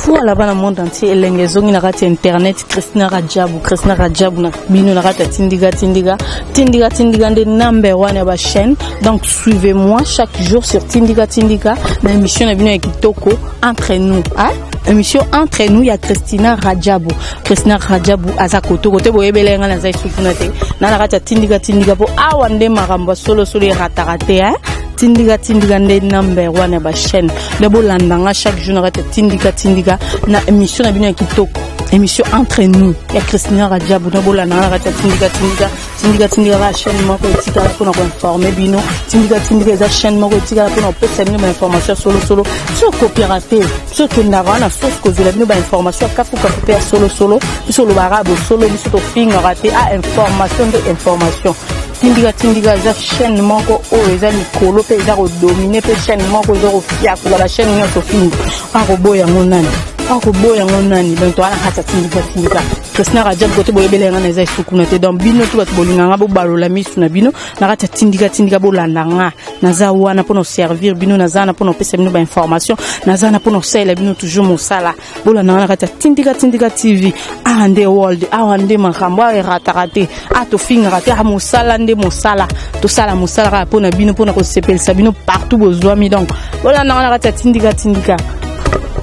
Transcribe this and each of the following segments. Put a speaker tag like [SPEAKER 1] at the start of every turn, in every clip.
[SPEAKER 1] Voilà bana monde entier elenge ezongi na kati ya internet Christina Rajabu Christina Rajabu na bino na kati ya tindika tindika tindika tindika nde number one ya ba chaîne donc suivez-moi chaque jour sur tindika tindika na émission na bino ya kitoko entre nous hein? émission entre nous ya Christina Rajabu Christina Rajabu aza koto kote boyebela nga naza esukuna te na na kati ya tindika tindika po awa nde makambo ya solo solo erataka te hein? tindika tindika nde number one ya ba chaîne nde bolanda nga chaque jour na kati ya tindika tindika na émission na bino ya kitoko émission entre nous ya Christina Rajabu na bolanda nga na kati ya tindika tindika tindika tindika kaka chaîne moko etikala mpona koinforme bino tindika tindika eza chaîne moko etikala mpona kopesa bino bainformation ya solosolo biso okopiaka te biso okendaka wana source kozwela bino bainformation ya kafukafu mpe ya solosolo biso olobaka bosolo biso tofingaka te a information nde information tindika tindika eza chaîne moko oyo eza likolo mpe eza kodomine mpe chaîne moko eza kofiakula bachaîne nyonso fingi akoboya yango nani akoboya yango nani donc towana kati ya tindika tindika Christina Rajab kote boyebela nga na eza esukuna te donc bino tu bato bolinga nga bobalola misu na bino na kati ya tindika tindika bolanda nga naza wana mpona servir bino naza wana mpona kopesa bino bainformation naza wana mpona kosalela bino toujours mosala bolanda nga na kati ya tindika tindika tv awa nde world awa nde makambo awa erataka te awa tofingaka te awa mosala nde mosala tosala mosala kaka mpona bino mpona kosepelisa bino partout bozwami donc bolanda nga na kati ya tindika tindika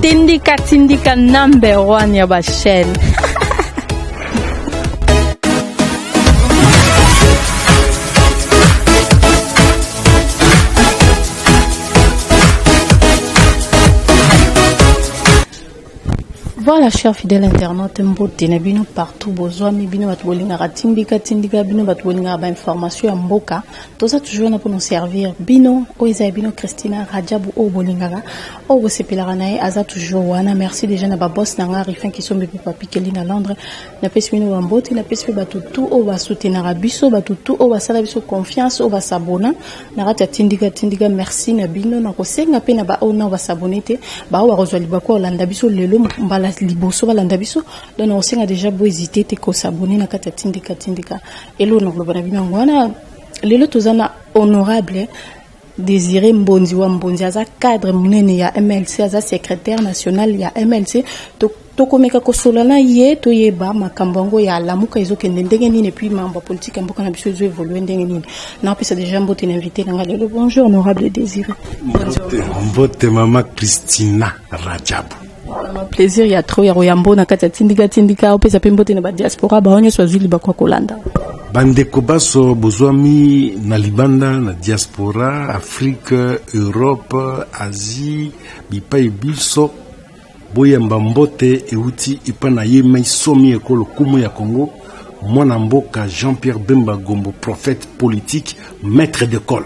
[SPEAKER 1] tindika tindika number one ya bachaîne. Voilà, chers fidèles internautes, mbote na bino partout bozwami bino bato bolingaka tindika tindika bino bato bolingaka ba information ya mboka toza toujours na mpona servir bino oyo eza ya bino Christina Rajabu oyo bolingaka oyo bosepelaka na ye aza toujours wana. Merci déjà na baboss na nga Rifin Kisombe mpe Papi Keli na Londres. Napesi bino bambote, napesi mpe bato tu oyo basoutenaka biso, bato tu oyo basala biso confiance, oyo basabona na kati ya tindika tindika. Merci na bino. Nakosenga mpe na baoyo nao basabone te, baoyo bakozwa libaku ya kolanda biso lelo mbala liboso balanda biso, donc nakosenga déjà bohésite te kosabone na kati ya tindika tindika. Eloko nakoloba na bino yango wana. Lelo toza na honorable Désiré Mbonzi wa Mbonzi, aza cadre monene ya MLC, aza secrétaire national ya MLC. Tokomeka kosola na ye toyeba makambo yango ya Lamuka ezokende ndenge nini, et puis mambo ya politique ya mboka na biso ezo évolue ndenge nini. Napesa déjà mbote na invité na nga lelo. Bonjour honorable Désiré.
[SPEAKER 2] Mbote mama Christina Rajabu.
[SPEAKER 1] Plaisir ya trop ya koyambo na kati ya tindika tindika. Opesa mpe mbote na badiaspora bao nyonso bazwi libaku ya kolanda.
[SPEAKER 2] Bandeko baso bozwami na libanda na diaspora, Afrique, Europe, Asie, bipai biso, boyamba mbote euti epai na ye maisomi ekolo kumu ya Congo, mwana mboka Jean-Pierre Bemba Gombo, prophète politique, maître d'école.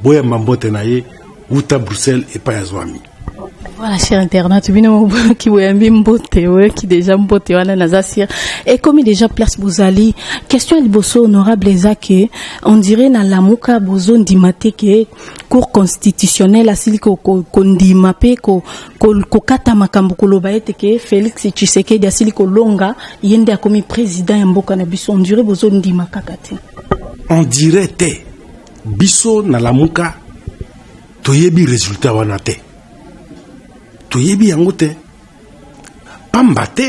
[SPEAKER 2] Boyamba mbote na ye uta Bruxelles epai azwami.
[SPEAKER 1] Voilà, cher internaute, bino ki boyambi mbote, oyoki déjà mbote wana naza sir. Ekomi déjà place bozali. Question ya liboso honorable eza ke on dirait na Lamuka bozondima te ke Cour constitutionnelle asili kondima mpe kokata makambo koloba ete ke Félix Tshisekedi asili kolonga, ye nde akomi président ya mboka na biso. On dirait bozondima kaka te.
[SPEAKER 2] On dirait te, biso na Lamuka toyebi résultat wana te, toyebi yango te, pamba te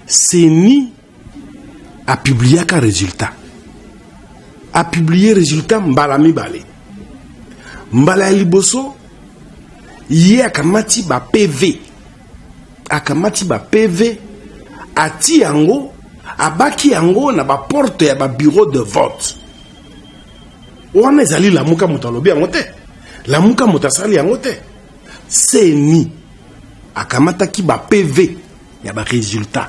[SPEAKER 2] CENI apubliaka résultat, apublie résultat mbala mibale. Mbala ya liboso ye akamati ba PV, akamati ba PV ati yango, abaki yango na baporte ya babureau de vote. Wana ezali Lamuka moto alobi yango te, Lamuka moto asali yango te. CENI akamataki ba PV ya ba résultat,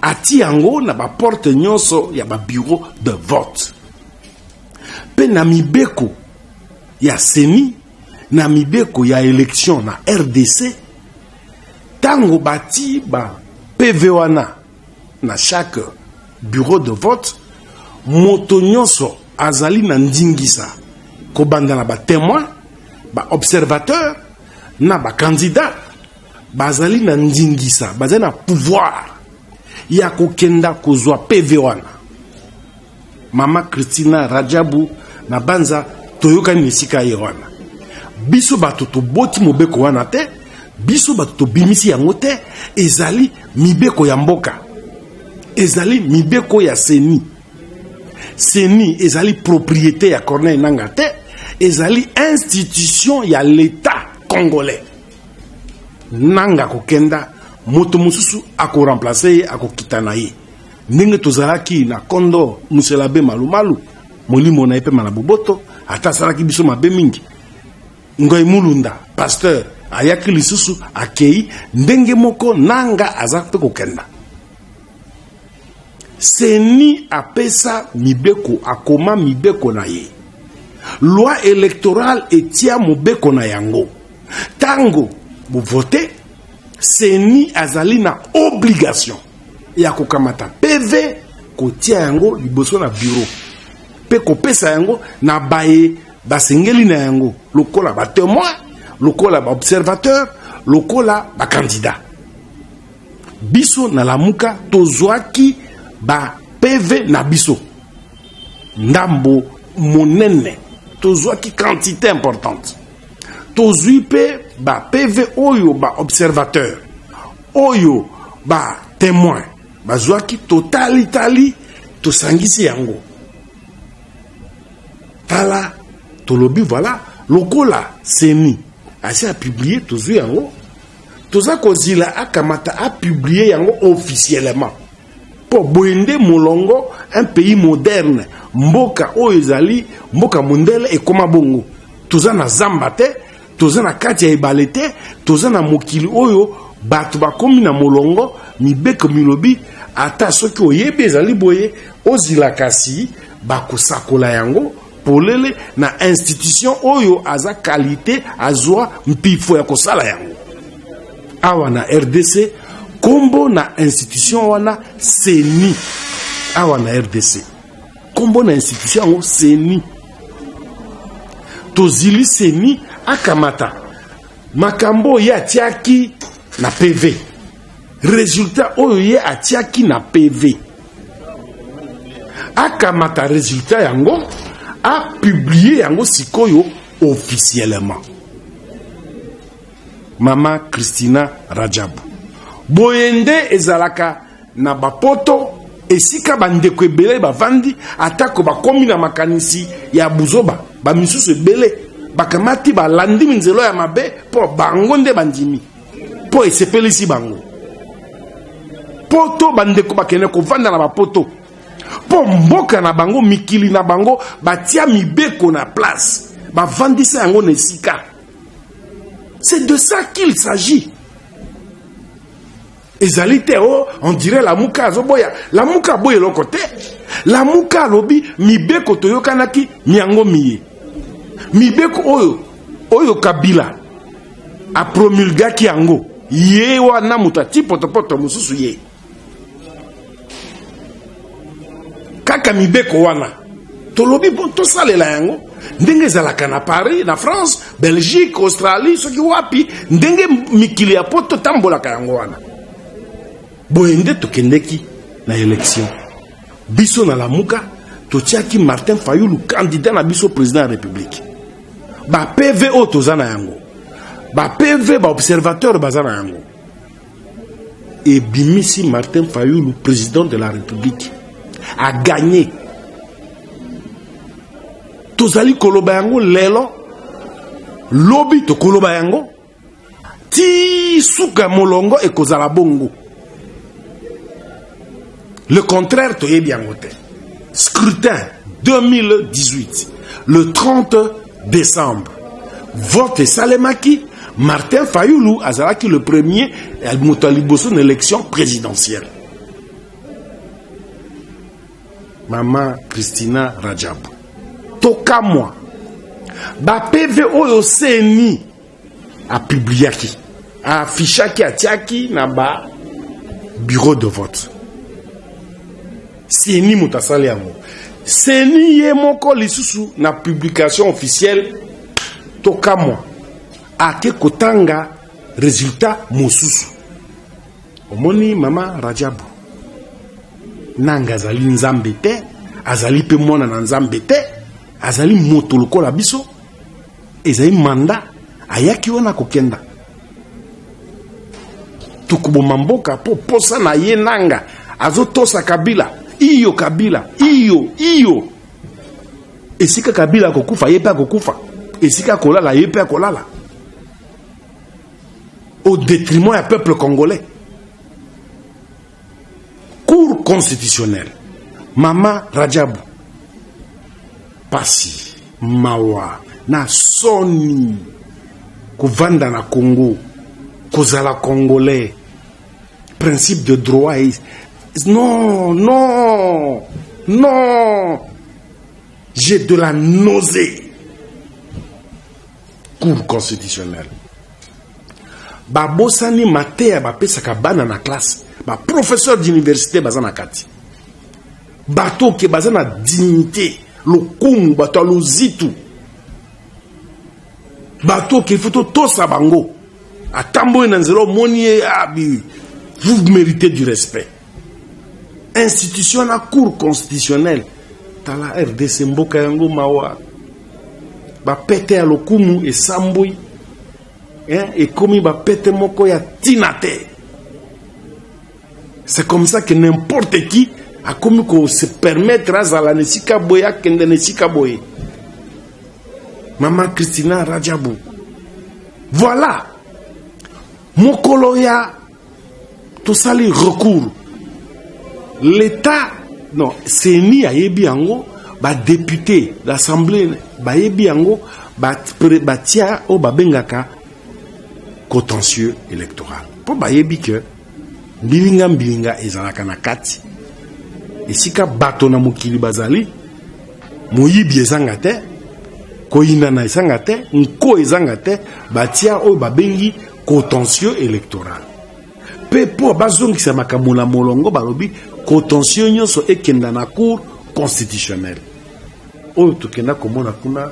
[SPEAKER 2] ati yango na baporte nyonso ya babureau de vote. Mpe na mibeko ya CENI, na mibeko ya élection na RDC, ntango bati ba PV wana na chaque bureau de vote, moto nyonso azali na ndingisa, kobanda na batémoin, baobservateur na bacandidat, bazali na ndingisa, bazali na pouvoir ya kokenda kozwa PV wana. Mama Christina Rajabu na banza toyokani esika ye wana. Biso bato toboti mobeko wana te. Biso bato tobimisi yango te, ezali mibeko ya mboka, ezali mibeko ya CENI. CENI ezali propriété ya Corneille Nangaa te, ezali institution ya l'État congolais. Nangaa akokenda, moto mosusu akoremplace ye, akokita na ye. Ndenge tozalaki na Kondo Muselabe Malumalu, molimo na ye pema na boboto, ata asalaki biso mabe mingi. Ngoy Mulunda, pasteur, ayaki lisusu akei ndenge moko Nangaa aza mpe kokenda. CENI apesa mibeko, akoma mibeko na ye. Loi électorale etia mobeko na yango. Tango bovote, CENI azali na obligation ya kokamata PV, kotia yango liboso na bureau mpe kopesa yango na baye basengeli na yango, lokola ba témoin, lokola ba observateur, lokola ba candidat. Biso na Lamuka tozwaki ba PV na biso ndambo monene, tozwaki quantité importante. Tozwi mpe ba PV oyo ba observateur, oyo ba témoin bazwaki, totalitali, tosangisi yango. Tala, tolobi voilà, lokola CENI asi apublie, tozwi yango, toza kozila akamata apublie yango officiellement. Po boye nde molongo, un pays moderne, mboka oyo ezali mboka mondele ekoma bongo. Toza na zamba te, toza na kati ya ebale te, toza na mokili oyo bato bakomi na molongo, mibeko milobi ata soki oyebi ezali boye, ozila kasi bakosakola yango polele na institution oyo aza qualité, azwa mpifo ya kosala yango. Awa na RDC, kombo na institution wana CENI. Awa na RDC, kombo na institution yango CENI. Tozili CENI akamata makambo ye atiaki na PV, résultat oyo ye atiaki na PV, akamata résultat yango, apublie yango sikoyo officiellement. Mama Christina Rajabu, boye nde ezalaka na bapoto, esika bandeko ebele bavandi, atako bakomi na makanisi ya buzoba, bamisusu ebele bakamati balandi minzelo ya mabe mpo bango nde bandimi, mpo esepelisi bango. Poto bandeko bakende kovanda na bapoto mpo mboka na bango, mikili na bango batia mibeko na place, bavandisa yango na esika. C'est de ça qu'il s'agit. Ezali te o on dirait Lamuka azoboya. Lamuka aboya eloko te. Lamuka alobi mibeko toyokanaki miango miye. Mibeko oyo, oyo Kabila apromulgaki yango, ye wana moto ati potopoto mosusu ye. Kaka mibeko wana tolobi bon tosalela yango ndenge ezalaka na Paris, na France, Belgique, Australie, soki wapi, ndenge mikili ya poto tambolaka yango wana. Boye nde tokendeki na élection. Biso na Lamuka totiaki Martin Fayulu candidat na biso président ya République. Ba PV oyo toza na yango, ba PV ba observateur baza na yango, ebimisi Martin Fayulu président de la République, a gagné. Tozali koloba yango lelo, lobi tokoloba yango ti suka molongo ekozala bongo. Le contraire toyebi yango te. Scrutin 2018 le 30 décembre, vote esalemaki, Martin Fayulu azalaki le premier moto ya liboso na élection présidentielle. Mama Christina Rajabu, tokamwa ba PV oyo CENI apubliaki, aaffichaki, atiaki na ba bureau de vote. CENI moto asali yango. CENI ye moko lisusu na publication officielle, tokamwa ake kotanga résultat mosusu. Omoni mama Rajabu, Nanga azali nzambe te, azali pe mwana na nzambe te, azali moto lokola biso. Ezali mandat ayaki wana kokenda. Tokoboma mboka mpo posa na ye Nanga azotosa Kabila. Iyo Kabila, iyo, iyo. Esika Kabila akokufa, ye mpe akokufa. Esika akolala, ye mpe akolala. Au détriment ya peuple congolais. Cour constitutionnelle, Mama Rajabu, pasi, mawa, na soni, kovanda na Congo, kozala congolais, principe de droit, non, non, non, j'ai de la nausée. Cour constitutionnelle. Babosani mateya bapesaka bana na classe, ba professeur d'université baza na kati, bato ke baza na dignité, lokumu, bato ya lozitu, bato ke faut totosa bango. Atamboli na nzela, omoni ye, abi, vous méritez du respect. Institution na cour constitutionnelle, tala RDC, mboka yango mawa, bapete ya lokumu esambwi, ekomi bapete moko ya tina te. C'est comme ça que n'importe qui akomi ko se permettre azala na esika boye, akende na esika boye. Mama Christina Rajabu, voilà mokolo ya tosali recours, l'état non CENI ayebi yango, badéputé, l'assemblée bayebi yango, batia oyo babengaka contentieux électoral, mpo bayebi ke mbilinga mbilinga ezalaka na kati. Esika bato na mokili bazali, moyibi ezanga te, koyinana ezanga te, nko ezanga te. Batia oyo babengi contentieux électoral mpe mpo bazongisa makambo na molongo. Balobi contentieux nyonso ekenda na cour constitutionnelle. Oyo tokenda komona kuna,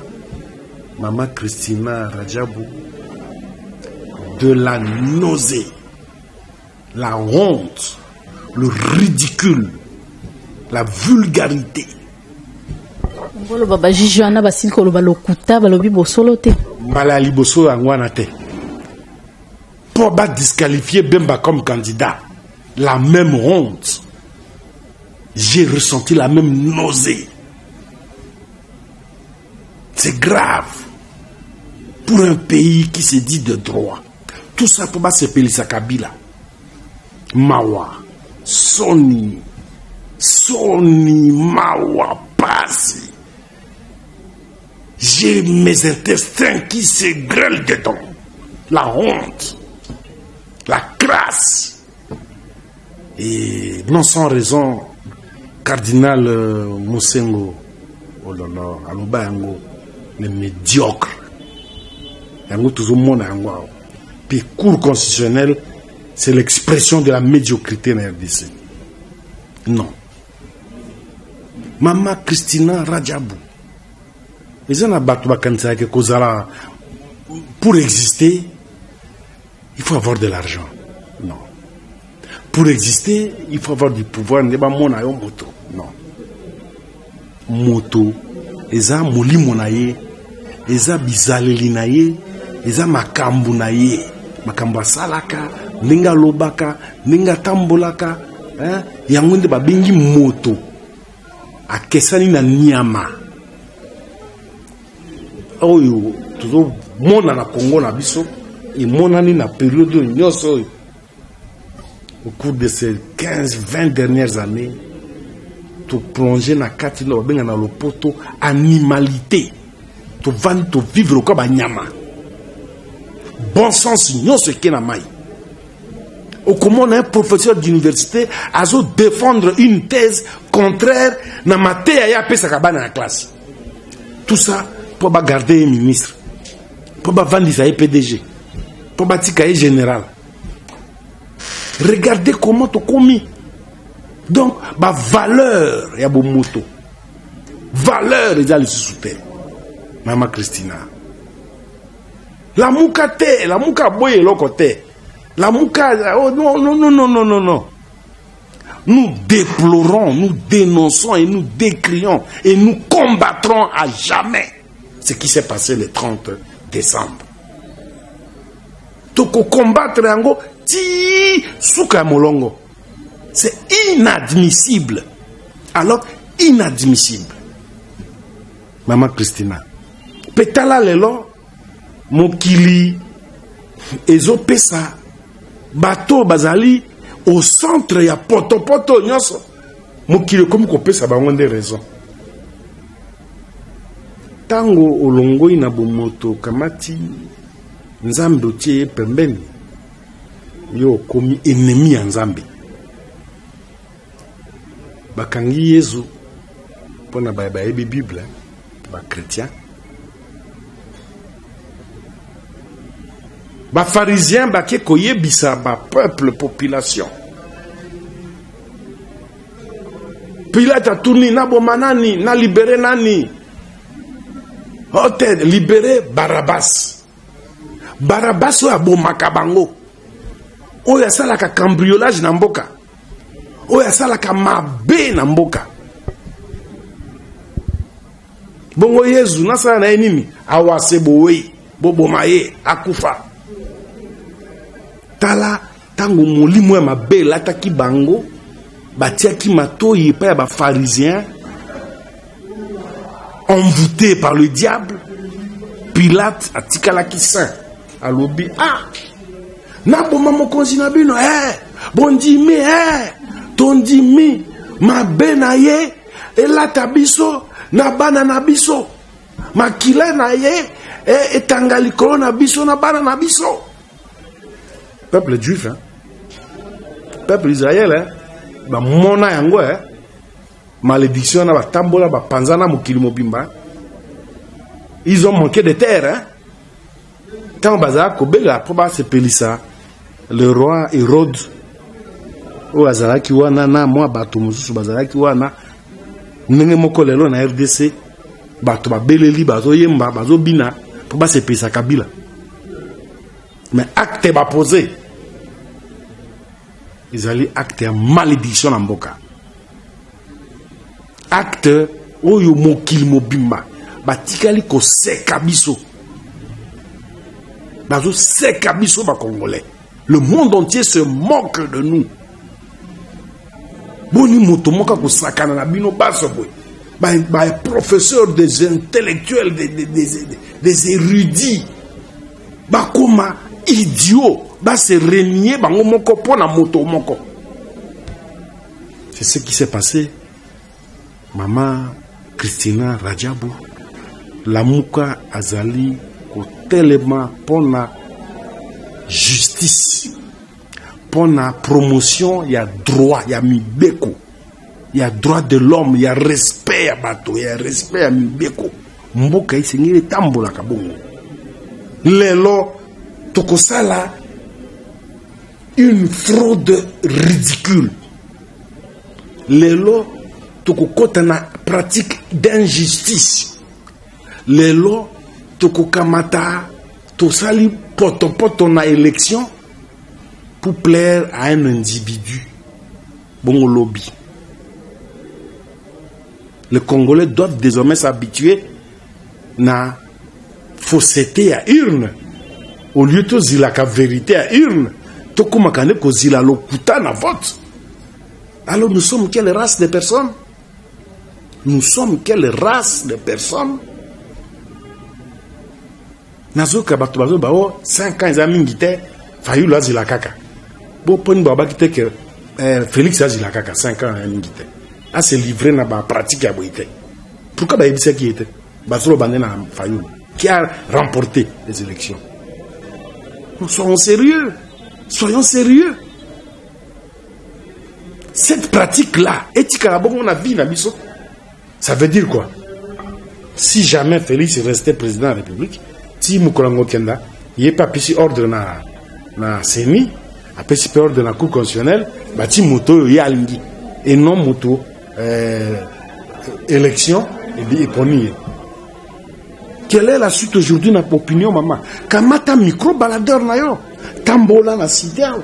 [SPEAKER 2] Mama Christina Rajabu, de la nausée, la honte, le ridicule, la vulgarité.
[SPEAKER 1] Ngoloba bajuge wana basili koloba lokuta, balobi bosolo te.
[SPEAKER 2] Mbala ya liboso yango wana te mpo badisqualifier Bemba comme candidat. La même honte, j'ai ressenti la même nausée. C'est grave pour un pays qui se dit de droit. Tout ça mpo basepelisa Kabila. Mawa, soni, soni, mawa, pasi. J'ai mes intestins qui se grêlent dedans. La honte, la crasse. Et non sans raison, cardinal Monsengwo, oh là là, aloba yango, les médiocres. Yango tozomona yango awa. Puis cour constitutionnelle, c'est l'expression de la médiocrité na RDC. Non. Mama Christina Rajabu, eza na bato bakanisaka kozala, pour exister, il faut avoir de l'argent. Non. Pour exister, il faut avoir du pouvoir nde bamona yo moto. Non. Moto eza molimo na ye, eza bizaleli na ye, eza makambo na ye, makambo asalaka, ndenge alobaka, ndenge atambolaka, hein? Yango nde babengi moto akesani na nyama. Oyo tozomona na Kongo na biso emonani na période oyo nyonso oyo, au cours de ces 15 20 dernières années, toplonge na kati na babenga na lopoto animalité. Tovandi, tovivre lokola banyama. Bon sens nyonso eke na mai. Okomona un professeur d'université azodéfendre une thèse contraire na mateya ye apesaka bana na classe. Tout ça mpo bagarde ye ministre, mpo bavandisa ye PDG, mpo batika ye général. Regardez comment tokomi. Donc bavaleur ya bomoto, valeur eza lisusu te. Mama Christina, Lamuka te, Lamuka aboyi eloko te. Lamuka, oh, non, non, non, non, non, non, non. Nous déplorons, nous dénonçons et nous décrions et nous combattrons à jamais ce qui s'est passé le 30 décembre. Toko combattre yango. Ti suka ya molongo. C'est inadmissible. Alors inadmissible. Mama Christina. Pe tala lelo mokili ezopesa bato bazali au centre ya potopoto nyonso, mokili ekomi kopesa bango nde raison. Ntango olongoi na bomoto, okamati Nzambe otie ye pembeni, yo okomi ennemi ya Nzambe. Bakangi Yezu mpona bayebi Bible, ba chrétien. Ba pharisien bake koyebisa ba peuple, population. Pilate atuni, naboma nani, na libere nani? Ote libere Barabbas. Barabbas oyo abomaka bango, oyo asalaka cambriolage na mboka, oyo asalaka mabe na mboka. Bongo Yezu nasala na ye nini? Awa se bowei, boboma ye, akufa. Tala ntango molimo ya mabe elataki bango, batiaki matoi epai ya bafarisien envoûté par le diable. Pilate atikalaki saint, alobi, ah, naboma mokonzi na bino, eh, bondimi, eh, tondimi mabe na ye elata biso na bana na biso, makila na ye eh, etanga likolo na biso na bana na biso. Peuple juif, hein? Peuple Israël, hein? Bamona yango, hein? Malédiction na batambola bapanzana mokili mobimba. Ils ont manqué de terre, hein? Ntango bazala kobelela mpo basepelisa le roi Hérode oyo azalaki wana na mwa bato mosusu bazalaki wana. Ndenge moko lelo na RDC, bato babeleli, bazoyemba, bazobina mpo basepelisa Kabila, mais acte bapose ezali acte ya malédiction na mboka, acte oyo mokili mobimba batikali koseka biso, bazoseka biso bacongolais. Le monde entier se moque de nous. Boni moto moko akosakana na bino baso boye, ba professeurs, des intellectuels, des érudits, bakoma idiot, base renier bango moko mpo na moto moko. C'est ce qui s'est passé. Mama Christina Rajabu, Lamuka azali kotelema mpona justice, mpona promotion ya droit, ya mibeko, ya droit de l'homme, ya respect ya bato, ya respect ya mibeko. Mboka esengeli etambolaka bongo. Lelo tokosala une fraude ridicule, lelo tokokɔta na pratique d'injustice, lelo tokokamata tosali potopoto na élection pour plaire à un individu. Bongo lobi, les Congolais doivent désormais s'habituer na fausseté ya urne. Au lieu tozilaka vérité ya urne, tokomaka nde kozila lokuta na vote. Alors nous sommes quelle race de personnes? Nous sommes quelle race de personnes? Nazoyoka bato bazoba o 5 ans eza mingi te, Fayulu azila kaka. Bo mponi babaki te ke Félix azila kaka 5 ans ya mingi te, ase livre na bapratique ya boye te? Pourquoi bayebisaki ye te? Bazoloba nde na Fayulu qui a remporté les élections. Soyons sérieux, soyons sérieux. Cette pratique là etikala bongo na vie na biso. Ça veut dire quoi? Si jamais Félix restait président de la République ti mokolo yango okenda, ye mpe apesi ordre na CENI, apesi mpe ordre na Cour constitutionnelle, bati moto oyo ye alingi et non moto élection eponi ye. Quelle est la suite aujourd'hui na opinion? Mama, kamata micro baladeur na yo, tambola na cité awa,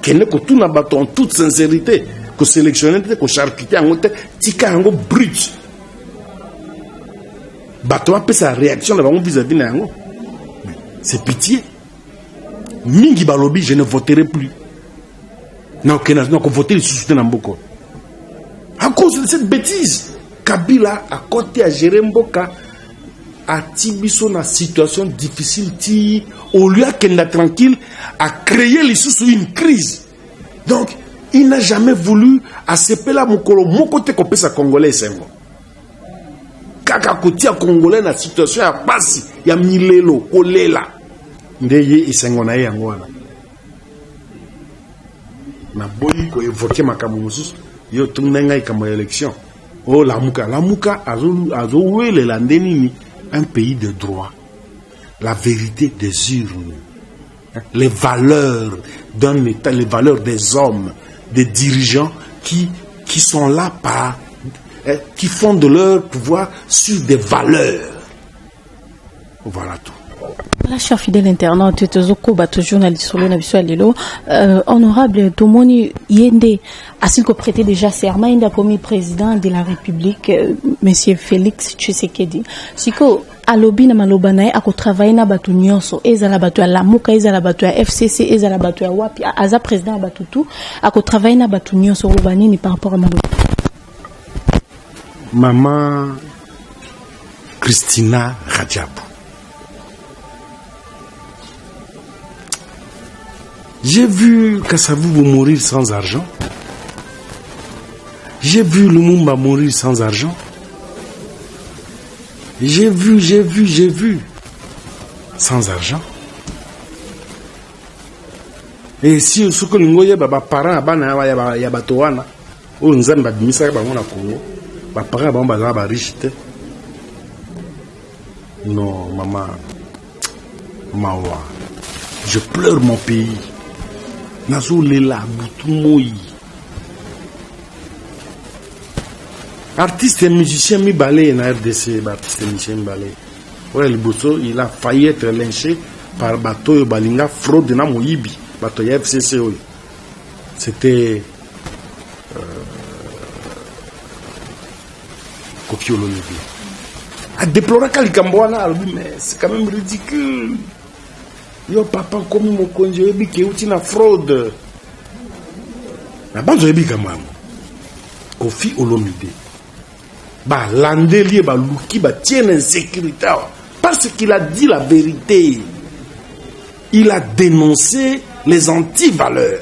[SPEAKER 2] kende kotuna bato en toute sincérité, kosélectionne te, kocharcute yango te, tika yango brut, bato bapesa réaction na bango vis-à-vis na yango. C'est pitié. Mingi balobi je ne voterai plus. Nakokende nakovote lisusu te na mboka à cause de cette bêtise. Kabila akoti agere mboka, ati biso na situation difficile ti au lieu akenda tranquille, a créer lisusu une crise. Donc il n'a jamais voulu asepela mokolo moko te kopesa Congolais esengo, kaka kotia Congolais na situation ya pasi, ya milelo, kolela nde ye esengo na ye. Yango wana naboyi koévoquer makambo mosusu. Yo tuna ngai likambo ya élection oyo. Lamuka, Lamuka azowelela nde nini? Un pays de droit, la vérité des urnes, les valeurs d'un État, les valeurs des hommes, des dirigeants qui sont là par, qui font de leur pouvoir sur des valeurs. Voilà tout.
[SPEAKER 1] Voilà, cher fidèle internaute, tozokoba toujours na lisolo na biso ya lelo. Honorable, tomoni ye nde asili koprêter déjà serment, ye nde akomi président de la République, monsieur Félix Tshisekedi. Sikoyo alobi na maloba na ye akotravaille na bato nyonso, ezala bato ya Lamuka, ezala bato ya FCC, ezala bato ya wapi, aza président ya bato tu, akotravaille na bato nyonso. Oloba nini par rapport à maloba?
[SPEAKER 2] Mama Christina Radjabou, j'ai vu Kasavubu mourir sans argent. J'ai vu Lumumba mourir sans argent. J'ai vu, j'ai vu, j'ai vu. Sans argent. Et si soki olingi oyeba baparent ya bana ya bato wana oyo Nzambe abimisaka bango na Congo, baparent ya bango bazala bariche te. Non, mama, mawa, je pleure mon pays, nazolela butu moi. Artiste et musicien mibale na RDC, baartiste et musicien mibale oyo ya liboso, il a failli être lynché par bato oyo balinga fraude na moyibi, bato ya FCC oyo, c'était Koffi Olomide. Adeploraka likambo wana, alobi: "Mais c'est quand même ridicule, yo papa komi mokonzi, oyebi ke euti na fraude." Na banzo oyebi likambo yango. Koffi Olomide, balandeli ye, baluki batie na insécurité awa parce qu'il a dit la vérité, il a dénoncé les antivaleurs.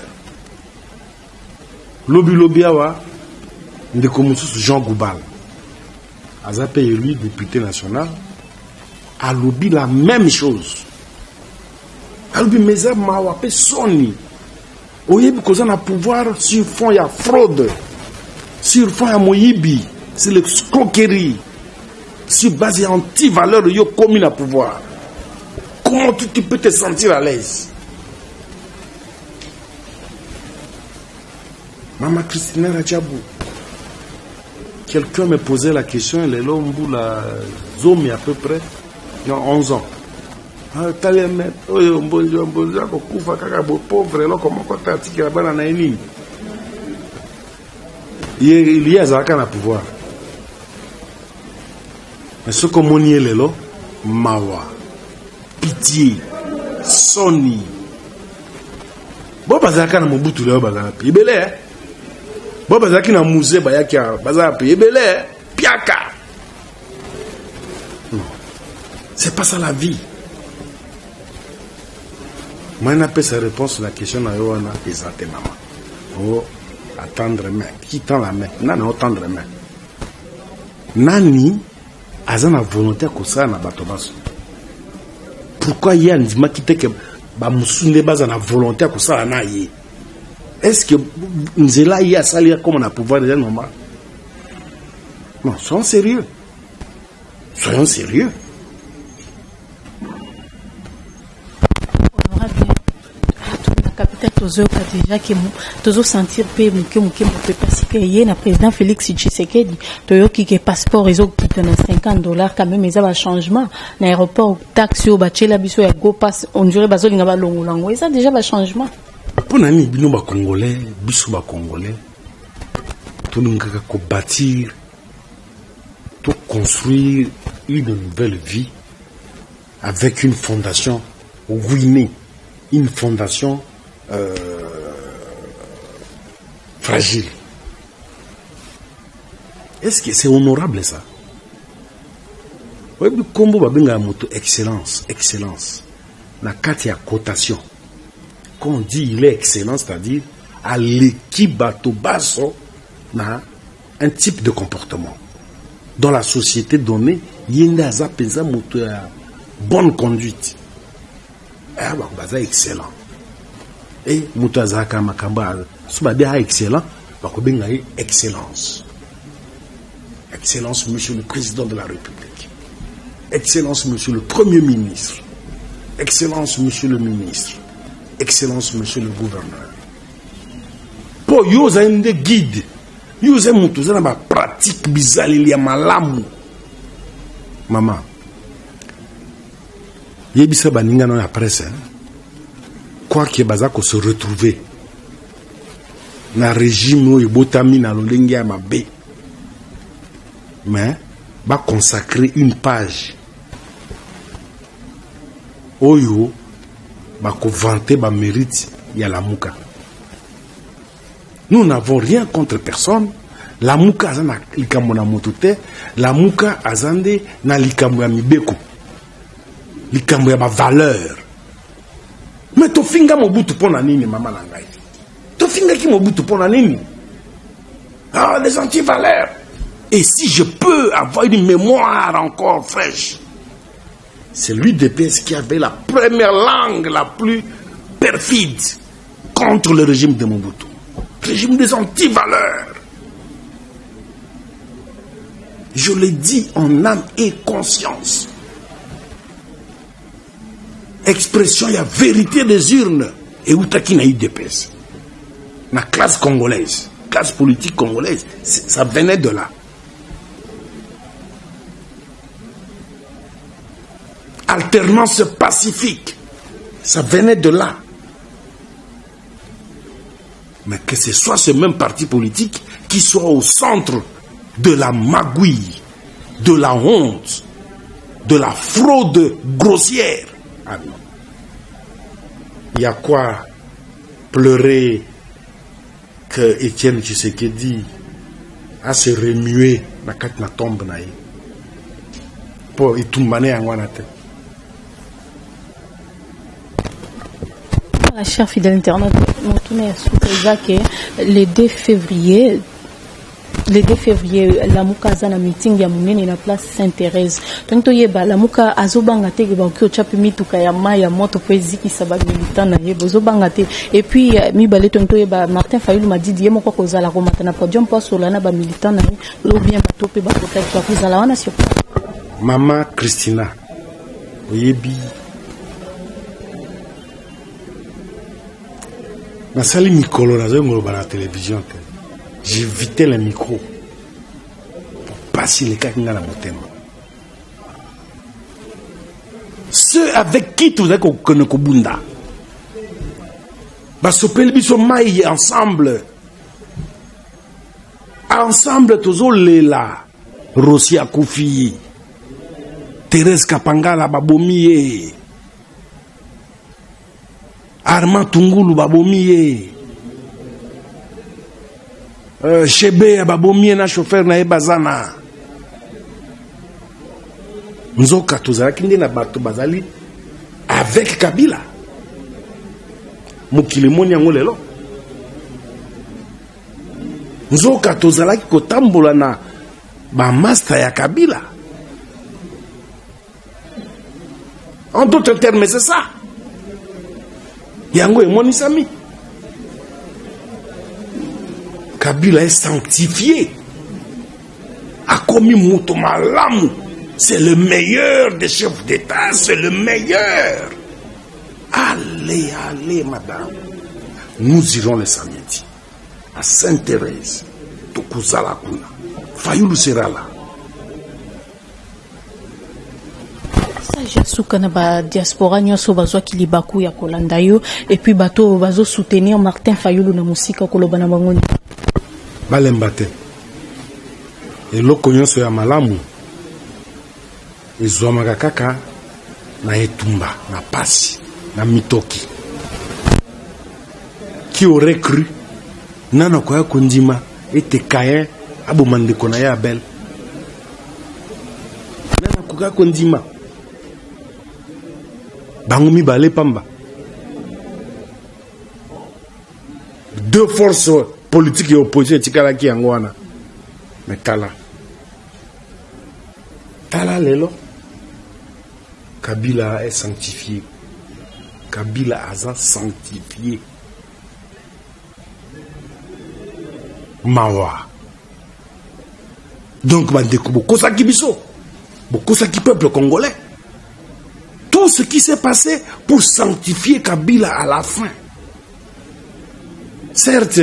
[SPEAKER 2] Lobi lobi awa, ndeko mosusu Jean Goubal aza mpe élu député national, alobi la même chose. Alobi: "Mais eza mawa mpe soni, oyebi koza na pouvoir sur fond ya fraude, sur fond ya moyibi, sur l'escroquerie, sur base ya antivaleur, yo komi na pouvoir, comment tu peux te sentir à l'aise?" Mama Christina Radjabou, quelqu'un me posait la question lelo mbula 10 à peu près, non, 11 ans. Ah, tali me oyo mbonzi mbonzi akokufa kaka bo pauvre, eloko moko te atikela bana na ye nini? Ye ye azalaka na pouvoir, mais soki omoni ye lelo, mawa, pitié, soni. Bo bazalaka na Mobutu, lelo bazala mpe ebele, eh? Bo bazalaki na musée, bayaki awa, bazala mpe ebele, eh? Piaka, non, c'est pas ça la vie. Moi napesa réponse na question na yo wana eza te, mama. O atendre main, qui tend la main? Nani otendre main? Nani aza na volonté ya kosala na bato baso? Pourquoi ye andimaki te ke bamosusu nde baza na volonté ya kosala na ye? Est ce que nzela ye asali akoma na pouvoir eza normal? Non, soyons sérieux, soyons sérieux.
[SPEAKER 1] Honorable, na capitale tozoyoka déjà ke tozosentir mpe moke moke mope parce que ye na président Félix Tshisekedi, toyoki ke passeport ezokita na 50 $. Quand même eza bachangement. Na aéroport, taxe oyo batiela biso ya Go Pass, on dirait bazolinga balongola yango. Eza déjà bachangement.
[SPEAKER 2] Mpo na nini bino Bacongolais, biso Bacongolais, tolingaka kobâtir to construire une nouvelle vie avec une fondation ruinée? une fondation euh, fragile. Est-ce que c'est honorable ça? Oyebi nkombo babengaka moto excellence, excellence na kati ya cotation. Quand on dit il est excellent, c'est-à-dire aleki bato baso na un type de comportement dans la société donnée. Ye nde aza mpenza moto ya bonne conduite. Baza excellent. E moto azalaka makambo so babi a excellent, bakobenga ye excellence, excellence monsieur le président de la République, excellence monsieur le premier ministre, excellence monsieur le ministre, excellence monsieur le gouverneur, mpo yo ozali nde guide, yo ozali moto oza na bapratique, bizaleli ya malamu. Mama, yebisa baninga na ya presse, quoique baza kose retrouver na régime oyo ebotami na lolenge ya mabe, mais baconsacrer une page oyo bakovanter bamérite ya Lamuka. Nous n'avons rien contre personne. Lamuka aza na likambo na moto te. Lamuka aza nde na likambo ya mibeko, likambo ya bavaleur. Mais tofinga Mobutu mpo na nini? Mama na ngai, tofingaki Mobutu mpo na nini? Ah, des antivaleurs. Et si je peux avoir une mémoire encore fraîche, c'est l'UDPS qui avait la première langue la plus perfide contre le régime de Mobutu, régime des antivaleurs. Je le dis en âme et conscience. Expression ya vérité des urnes eutaki na UDPS, na classe congolaise, classe politique congolaise, ça venait de là. Alternance pacifique, ça venait de là. Mais que ce soit ce même parti politique qui soit au centre de la magouille, de la honte, de la fraude grossière. Ah non. Il y a quoi pleurer que Étienne Tshisekedi a se remué na kati na tombe na ye, mpo etumba ne yango wana te.
[SPEAKER 1] Voilà, cher fidèle internaute, motuna ya suka eza ke le 2 février, le 2 février, Lamuka aza na meeting ya monene na place Sainte Thérèse. Tongi toyeba, Lamuka azobanga te ke bakoki otya mpe mituka ya mai ya moto mpo ezikisa bamilitant na ye? Bozobanga te? Et puis mibale, tongi toyeba, Martin Fayulu Madidi ye moko akozala komata na podium mpo asola na bamilitant na ye, ou bien bato mpe bakotaki bakozala wana sur
[SPEAKER 2] Mama Christina, oyebi, nasali mikolo nazali koloba na télévision te. J'évitais le micro pasi elekaki nga na motema. Ceux avec qui tozali kokende kobunda, basopeli biso mai ensemble, ensemble tozolela Rossy akufi, Thérèse Kapangala babomi ye, Armand Tungulu babomi ye, Chebeya babomi ye na chauffeur na ye. Baza na nzoka tozalaki nde na bato bazali avec Kabila. Mokili emoni yango lelo. Nzoka tozalaki kotambola na bamaster ya Kabila. En d'autres termes, c'est ça, yango emonisami. Kabila est sanctifié, akomi moto malamu, c'est le meilleur des chefs d'État, c'est le meilleur. Allez, allez, madame, nous irons le samedi à Sainte-Thérèse. Tokozala kuna, Fayulu sera là.
[SPEAKER 1] Message ya suka na badiaspora nyonso bazwaki libaku ya kolanda yo, et puis bato oyo bazosoutenir Martin Fayulu na mosika, koloba na bango nini?
[SPEAKER 2] Balemba te. Eloko nyonso ya malamu ezwamaka kaka na etumba, na pasi, na mitoki. Qui aurait cru nano akoya kondima ete Caïn aboma ndeko na ye Abel? Nani akoka kondima? Bango mibale pamba. Deux forces politiques et opposition etikalaki yango wana. Mais tala. Tala lelo. Kabila est sanctifié. Kabila aza sanctifié. Mawa. Donc bandeko bokosaki biso. Bokosaki peuple congolais. Tout ce qui s'est passé pour sanctifier Kabila à la fin. Certes,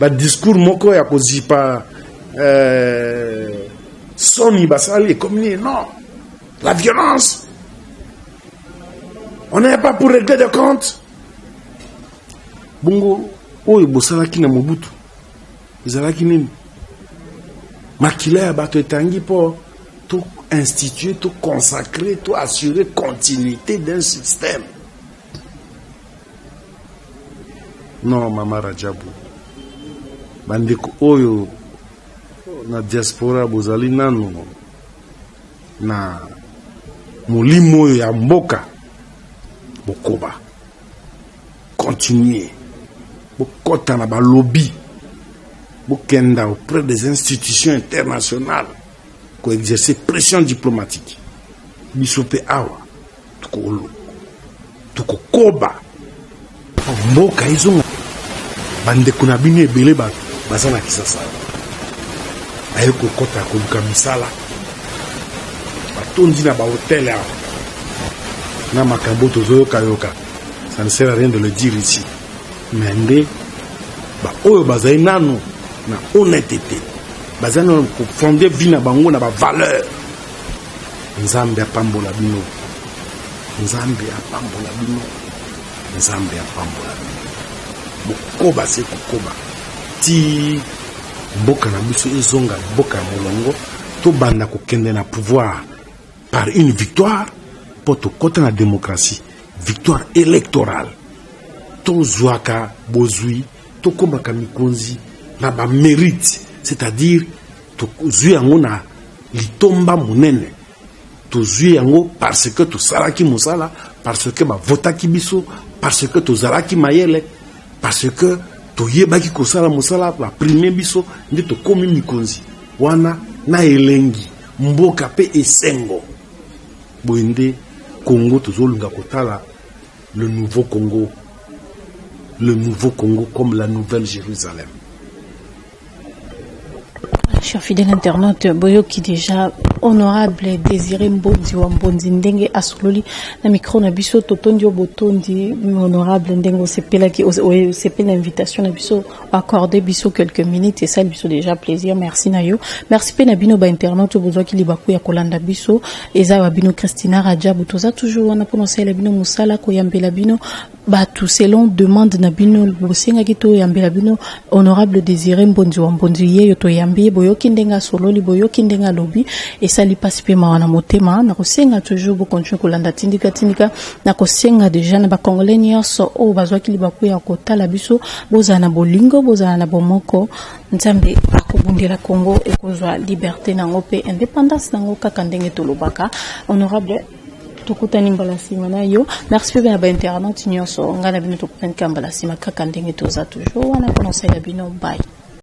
[SPEAKER 2] ba discours moko ya kozipa euh, soni basali ekomi nini non la violence on n'est pas pour régler des comptes bongo oyo bosalaki na mobutu ezalaki nini makila ya bato etangi mpo to instituer to consacrer to assurer continuité d'un système non mama rajabu bandeko oyo na diaspora bozali nano na molimo oyo ya mboka bokoba continuer bokɔta na balobi bokenda auprès des institutions internationales koexercer pression diplomatique biso mpe awa tokokoba mboka ezonga bandeko na bino ebele bato baza na kisasa aye kokɔta koluka misala batondi na bahotel awa na makambo tozoyokayoka ça ne sert à rien de le dire ici mais nde baoyo bazali nano na honnêteté bazali nano kofonde vie na bango na bavaleur nzambe apambola bino nzambe apambola bino nzambe apambola bino bokoba se kokoba ti mboka na biso ezonga mboka ya molongo tobanda kokende na pouvoir par une victoire mpo tokɔta na démocratie victoire électorale tozwaka bozwi tokomaka mikonzi na bamérite c'est-à-dire tozwi yango na litomba monene tozwi yango parce que tosalaki mosala parce que bavotaki biso parce que tozalaki mayele parce que toyebaki kosala mosala baprime biso nde tokomi mikonzi wana na elengi mboka mpe esengo boye nde congo tozolinga kotala le nouveau congo le nouveau congo comme la nouvelle jérusalem.
[SPEAKER 1] Cher fidèle internaute, boyoki déjà honorable Désiré Mbondi wa Mbondi ndenge asololi na micro na biso totondi yo botondi honorable ndenge osepelaki osepeli na invitation na biso accordé biso quelques minutes esali biso déjà plaisir merci na yo merci mpe na bino bainternaute bozwaki libaku ya kolanda biso eza wa bino Christina Rajabu toza toujours wana mpona osalela bino mosala koyambela bino bato selon demande na bino bosengaki toyambela bino honorable Désiré Mbondi wa Mbondi ye yo toyambi ye boyoki ndenge asololi boyoki ndenge alobi esali mpasi mpe mawa na motema na kosenga toujours bocontinue kolanda tindika tindika na kosenga déjà na bacongolais nyonso oyo bazwaki libaku ya kotala biso bozala na bolingo bozala na bomoko nzambe akobundela congo ekozwa liberté nango mpe indépendance nango kaka ndenge tolobaka honorable tokutani mbala nsima na yo merci mpe na bainternaute nyonso ngai na bino tokutani kaka mbala nsima kaka ndenge toza toujours wana mpona osalela bino bye.